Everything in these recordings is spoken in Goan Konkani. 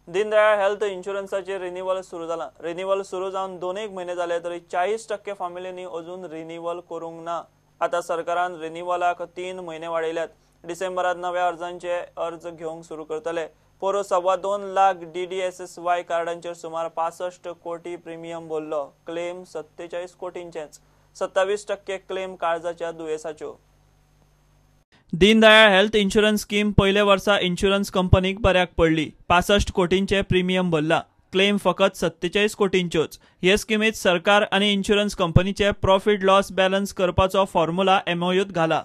दीनदयाळ हेल्थ इन्शुरन्साचे रिन्युअल सुरू जाला. रिन्युअल सुरू जावन 2 म्हयने जाले तरी 40% फामिलींनी अजून रिन्युअल करूंक ना. आतां सरकारान रिन्युअलाक 3 म्हयने वाडयल्यात. डिसेंबरात नव्या अर्जांचे अर्ज घेवंक सुरू करतले. पोरूं 2.25 लाख DDSSY कार्डांचेर सुमार 65 कोटी प्रिमियम भरलो. क्लेम 47 कोटींचेच. 27% क्लेम काळजाच्या दुयेंसाच्यो. दीनदयाळ हेल्थ इन्शुरन्स स्कीम पयल्या वर्सा इन्शुरन्स कंपनीक बऱ्याक पडली. 65 कोटींचे प्रिमियम भरला. क्लेम फकत 47 कोटींच्योच. हे स्किमीत सरकार आनी इन्शुरन्स कंपनीचे प्रॉफिट लॉस बॅलन्स करपाचो फॉर्म्युला एमओयूत घाला.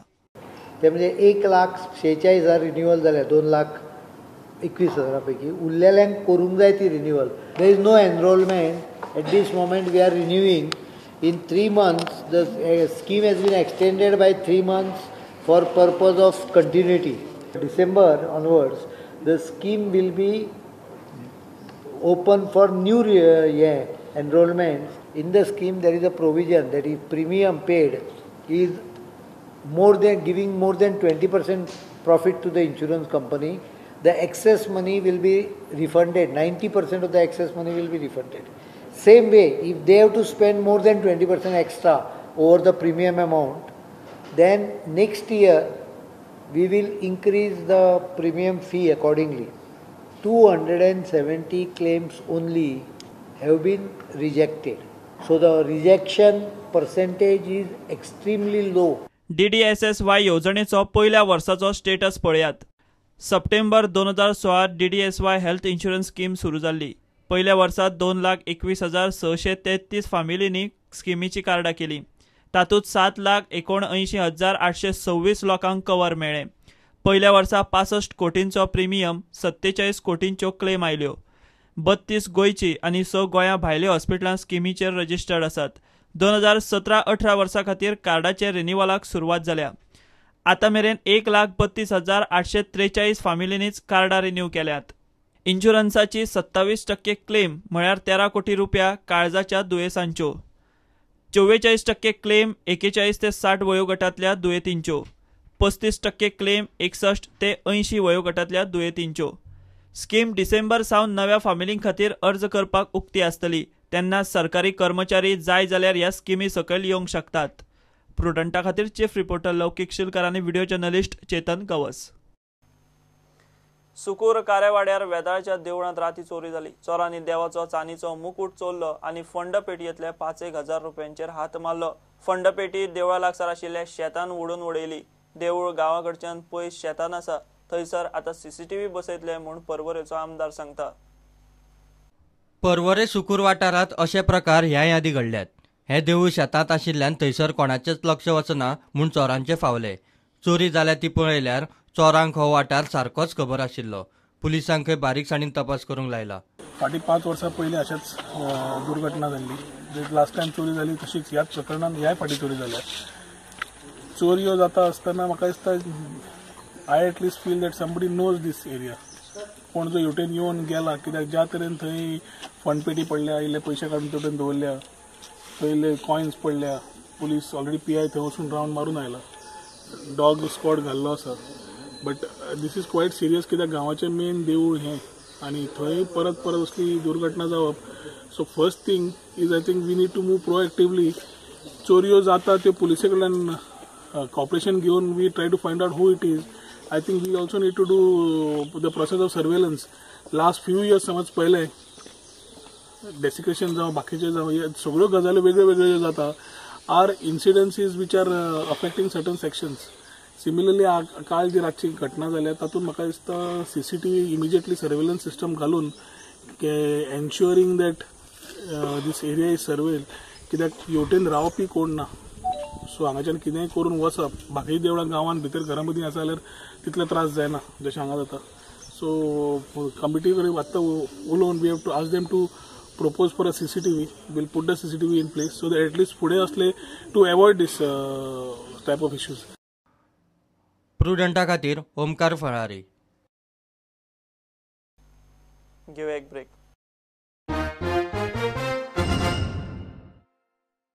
ते म्हणजे 1,46,000 रिन्युअल जाले 2,21,000 पैकी उरलेल्यांक करूंक जाय ती renewal. There is no enrolment at this moment. We are renewing in 3 months. The scheme has been extended by 3 months for purpose of continuity. December onwards, the scheme will be open for new enrollments. In the scheme, there is a provision that if premium paid is more than giving more than 20% profit to the insurance company, the excess money will be refunded. 90% of the excess money will be refunded. Same way, if they have to spend more than 20% extra over the premium amount, then next year we will increase the premium fee accordingly. 270 claims only have been rejected. So the rejection percentage is extremely low. DDSSY येवजणेचो पयल्या वर्साचो स्टेटस पळयात. सप्टेंबर 2016 DDSY health insurance scheme सुरू जाल्ली. पयल्या वर्सात 2,21,633 फामिलींनी स्किमीची कार्डां केली. तातूंत 7,79,826 लोकांक कवर मेळ्ळें. पयल्या वर्सा 65 कोटींचो प्रिमियम, 47 कोटींच्यो क्लेम आयल्यो. 32 गोंयची आनी 6 गोंया भायली हॉस्पिटलां स्किमीचेर रजिस्टर्ड आसात. 2017-18 वर्सा खातीर कार्डाचे रिन्युअलाक सुरवात जाल्या. आतां मेरेन 1,32,843 फामिलींनीच कार्डां रिन्यू केल्यात. इन्शुरन्साची 27% क्लेम म्हळ्यार 13 कोटी रुपया काळजाच्या दुयेंसांच्यो. 44% क्लेम 41 ते 60 वयोगटांतल्या दुयेंतींच्यो. 35% क्लेम 61 ते 80 वयोगटांतल्या दुयेंतींच्यो. स्कीम डिसेंबर सावन नव्या फामिलीं खातीर अर्ज करपाक उक्ती आसतली. तेन्ना सरकारी कर्मचारी जाय जाल्यार ह्या स्किमी सकयल येवंक शकतात. प्रुडंटा खातीर चीफ रिपोर्टर लौकीक शिलकार आनी व्हिडिओ जर्नलिस्ट चेतन गवस. सुकूर कारेवाड्यार वेदाळच्या देवळांत राती चोरी जाली. चोरांनी देवाचो चांदीचो मुकूट चोरलो आनी फंड पेटयेंतले 5,000 रुपयांचेर हात मारलो. फंड पेटी देवळा लागसार आशिल्ल्या शेतान उडून उडयली. देवूळ गांवाकडच्यान पयस शेतान आसा. थंयसर आतां सीसीटीव्ही बसयतले म्हूण पर्वरेचो आमदार सांगता. पर्वरे सुकूर वाठारांत अशे प्रकार ह्या आदी घडल्यात. हे देवूळ शेतांत आशिल्ल्यान थंयसर कोणाचेच लक्ष वचना म्हूण चोरांचे फावले. चोरी जाल्या ती पळयल्यार चोरांक हो वाठार सारकोच खबर आशिल्लो. पुलिसांकय बारीकसाणीन तपास करूंक लायला. फाटीं 5 वर्सां पयलीं अशेंच दुर्घटना जाल्ली. लास्ट टायम चोरी जाली तशीच ह्याच प्रकरणान ह्याय फाटीं चोरी जाल्या. चोरयो जाता आसतना म्हाका दिसता I at least feel that somebody knows this area. कोण जो हेवटेन येवन गेला, कित्याक ज्या तरेन थंय फंडपेटी पडल्या, इल्ले पयशे काडून तेवटेन दवरल्या, थंय इल्ले कॉयन्स पडल्या. पुलीस ऑलरेडी PI थंय वचून रावंड मारून आयला. डॉग स्क्वॉड घाल्लो आसा. But this is quite serious, कित्याक गांवाचें मेन देवूळ हें आनी थंय परत परत असली दुर्घटना जावप. So first thing is I think we need to move proactively. चोरयो जाता त्यो पुलिसे कडल्यान कॉपरेशन घेवन we try to find out who it is. I think we also need to do the process of surveillance. Last few years समज पळयलें डेसिक्रेशन जावं बाकीचे जावं, हे सगळ्यो गजाली वेगळ्यो वेगळ्यो जाता are incidences which are affecting certain sections. Similarly काल जी रातची घटना जाल्या तातूंत म्हाका दिसता CCTV immediately surveillance system घालून ensuring that this area is surveil. कित्याक हेवटेन रावपी कोण ना. सो हांगाच्यान कितेंय करून वचप, बाकी देवळां गांवांत भितर घरां मदीं आसा जाल्यार तितले त्रास जायना जशें हांगा जाता. सो कमिटी कडेन आत्तां उलोवन we have to ask them to propose for a CCTV. We'll put the CCTV in place so that at least फुडें असले to avoid this type of issues. प्रुडंटा खातीर ओमकार फरारी. घेवया एक ब्रेक.